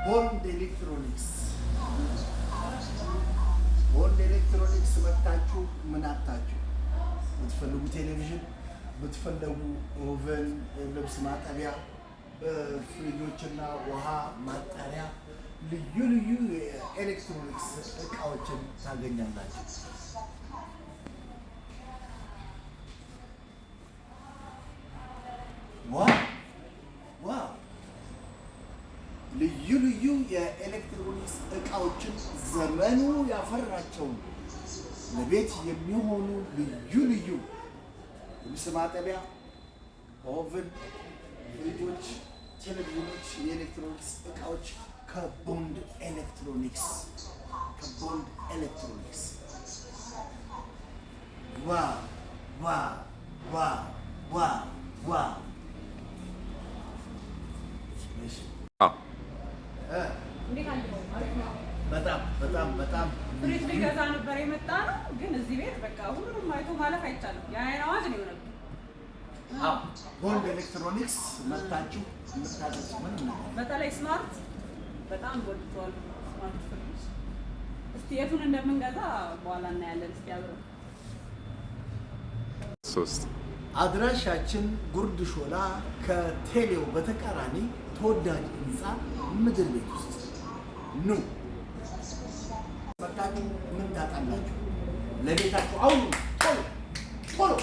ቦንድ ኤሌክትሮኒክስ፣ ቦንድ ኤሌክትሮኒክስ መታችሁ ምን አታችሁ? ብትፈልጉ ቴሌቪዥን፣ ብትፈልጉ oven፣ ልብስ ማጠቢያ፣ ፍሪጆችና ውሃ ማጣሪያ፣ ልዩ ልዩ የኤሌክትሮኒክስ እቃዎችን ታገኛላችሁ። Wow wow! ልዩ ልዩ የኤሌክትሮኒክስ እቃዎችን፣ ዘመኑ ያፈራቸውን ለቤት የሚሆኑ ልዩ ልዩ ልብስ ማጠቢያ፣ oven፣ ፍሪጆች፣ ቴሌቪዥኖች፣ የኤሌክትሮኒክስ እቃዎች ከቦንድ ኤሌክትሮኒክስ፣ ከቦንድ ኤሌክትሮኒክስ። Wow wow wow wow wow! እሺ። እንዴት አየኸው? አሪፍ ነው። በጣም በጣም በጣም። ፍሪጅ ሊገዛ ነበር የመጣ ነው፣ ግን እዚህ ቤት በቃ ሁሉንም አይቶ ማለፍ አይቻልም። የአይን አዋጅ ነው የሆነብን። አዎ፣ ቦንድ ኤሌክትሮኒክስ መታችሁ የምታገኙት ምንም ነገር በተለይ smart በጣም ወድጀዋለሁ። Smart ፍሪጅ እስቲ የቱን እንደምንገዛ በኋላ እናያለን። እስቲ አብረን ሶስት። አድራሻችን ጉርድ ሾላ ከቴሌው በተቃራኒ ተወዳጅ ህንፃ ምድር ቤት ውስጥ። ኑ፣ መታችሁ ምን ታጣላችሁ? ለቤታችሁ አሁኑ ቶሎ ቶሎ።